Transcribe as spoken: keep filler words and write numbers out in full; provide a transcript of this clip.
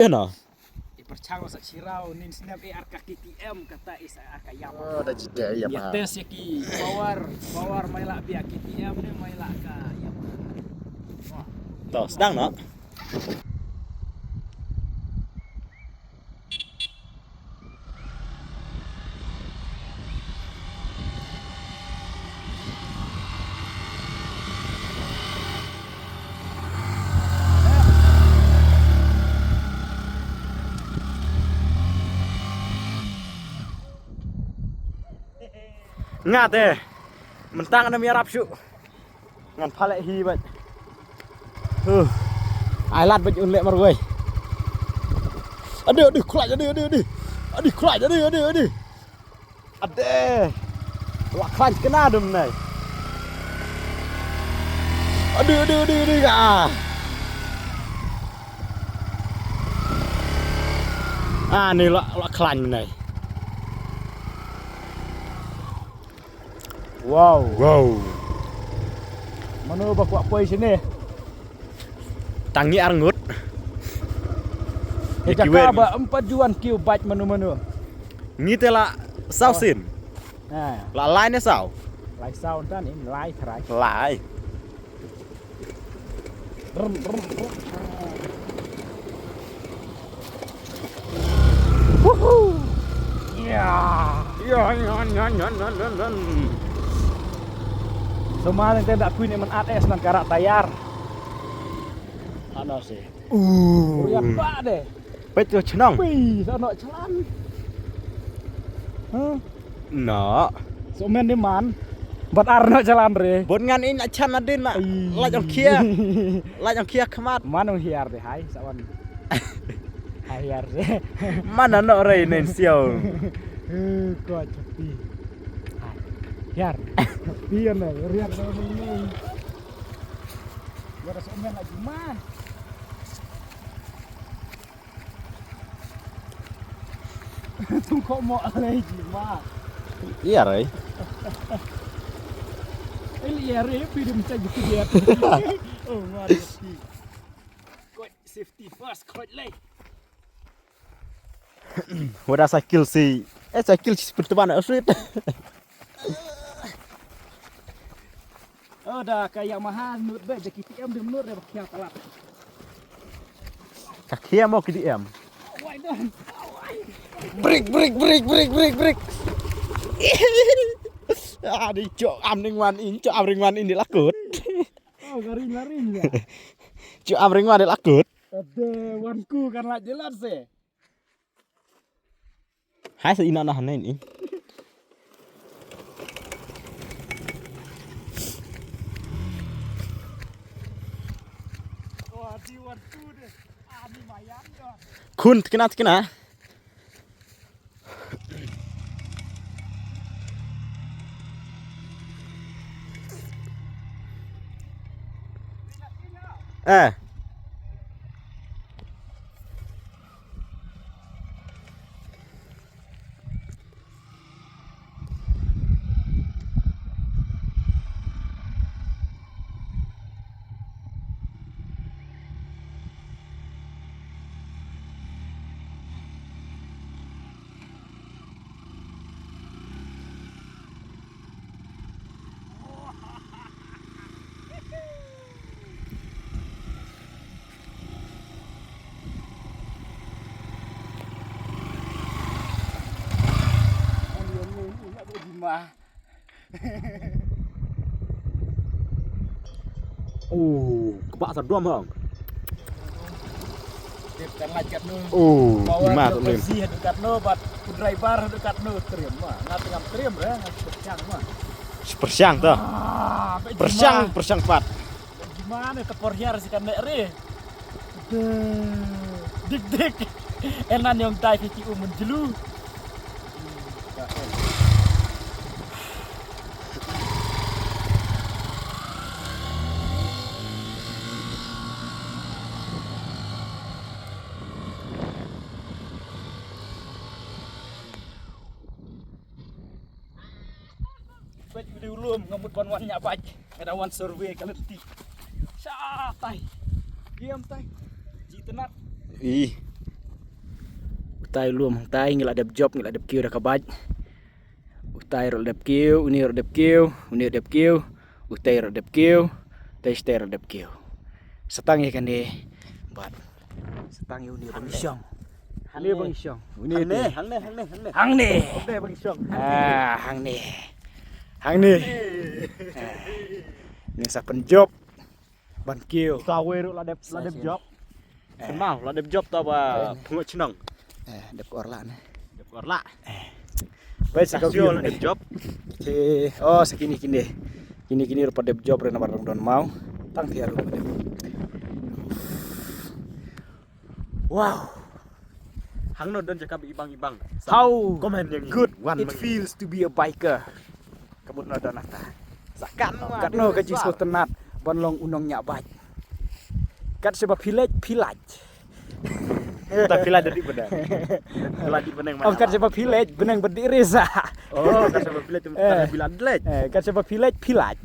Ïa na. I pyrchang sa chirau nin snap i ar ka K T M kata i sa ar ka Yamaha. Oh, da jide Yamaha. Ïa test ïa ki power, power mai la bia K T M ne mai la ka Yamaha. Wah. To, sdang na. Nga te. Mynta ngan ym ïarap shuh. Ngan pha leh hi bad. Huh. Ai lad bad un leh marwei. Adi, adi, khlaiñ, adi, adi, adi. Adi, khlaiñ, adi, adi, adi. Ade. Wa khlaiñ kena dum nai. Adi, adi, adi, adi, ah. Ah, ni la, la khlaiñ nai. Wow. Wow. Mano ba kwah poi shane? Tang ngi arngut. Ka jaka ba em pat ju wan kiew bike mano mano. Ngi te la saw sien. Ah. La lai ne saw. Lai saw tan in lai trai. Lai. Rem, rem, rem. Woohoo. Ya. Ya, ya, ya, ya, ya, ya, ya. Sumar te da kuin man at es nan karak tayar. Ano sih? Uh. Urian ba de. Peit tu chnong. Pi, sa no chalan. Huh? No. So men di man. Bat ar no chalan re. Bot ngan in achan adin na. Ai. Laj ong khia. Laj ong khia khmat. Man ong hiar de hai sa wan. Hai hiar de. Mana no re nen siau. Eh, ko chapi. Hai. Hiar. Chapi ne, riak no ne. Gua dah so men lagi mah. Tung kok mo alai ji ma. Iya, Rai. Ili ya re pi dum cak gitu dia. Oh, mari. Koi safety first, koi lei. Wada cycle si. Eh, cycle si perteban asrit. Oh, da ka Yamaha nud be, da K T M dim nud re ba khia palat. Ka khia mo K T M. Wai don. Brake, brake, brake, brake, brake, brake. Ah, di chok am ring wan in, chok am ring wan in di lakut. Oh, garing, garing ya. Chok am ring wan di lakut. Ade, wan ku kan la jelas se. Hai sa ina na hanen i. Khun tkna tkna. Eh. Oh, kebak sa dua hang. Tip kan lait katno. Oh, power ima tu lin. Zi hadu katno, bat driver hadu katno, trim ma. Ngat ngam trim re, ngat persiang ma. Persiang tu. Ah, persiang, persiang pat. Gimana tu por hiar si kan re. Dik dik. Enan yang dai fiti umun jelu. Bad u dei u lum nga mut ban wan nya bad nga da wan survey ka lynti. Sha tai. Diam tai. Ji tnat. Ih. Utai u lum hangtai, ngi la dep jop, ngi la dep kiew da ka bike. Utai ruh la dep kiew, une ruh dep kiew, une dep kiew, utai ruh dep kiew, utai shatei ruh dep kiew. Sa tang ïa kane bad sa tang ïa une ba ngi shong. Une ba ngi shong. Une hangne, te. Hangne, hangne, hangne. Hangne. Une ba ngi shong. Ah, hangne. Hangne. Ah. Ngi sa pynjop ban kiew. Kawei ruh la dep, la dep jop. Eh. Kynmaw, la dep jop ta ba, eh, phungo chnong. Eh, dep ko orla ne. Dep ko orla. Eh. Bai sa ka sio la dep jop. Te, oh, sa kine kine. Kine kine ruh pat dep jop re namar dang don maw. Tang te ruh pat dep. Wow. Hangno don jaka ba ibang ibang. How comment ïa ngi. Good wan it feels to be a biker. Ka mut na don ata. Sa katno, katno ka jingsngewtynnat ban long u nongñiah bike. Kat shaba phi leit, phi lait. Ta phi lait da dih bneng. Phi lait dih bneng. Oh, kat shaba phi leit, bneng ba dih re sa. Oh, kat shaba phi leit, eh, ta phi lait leit. Eh, kat shaba phi leit, phi lait.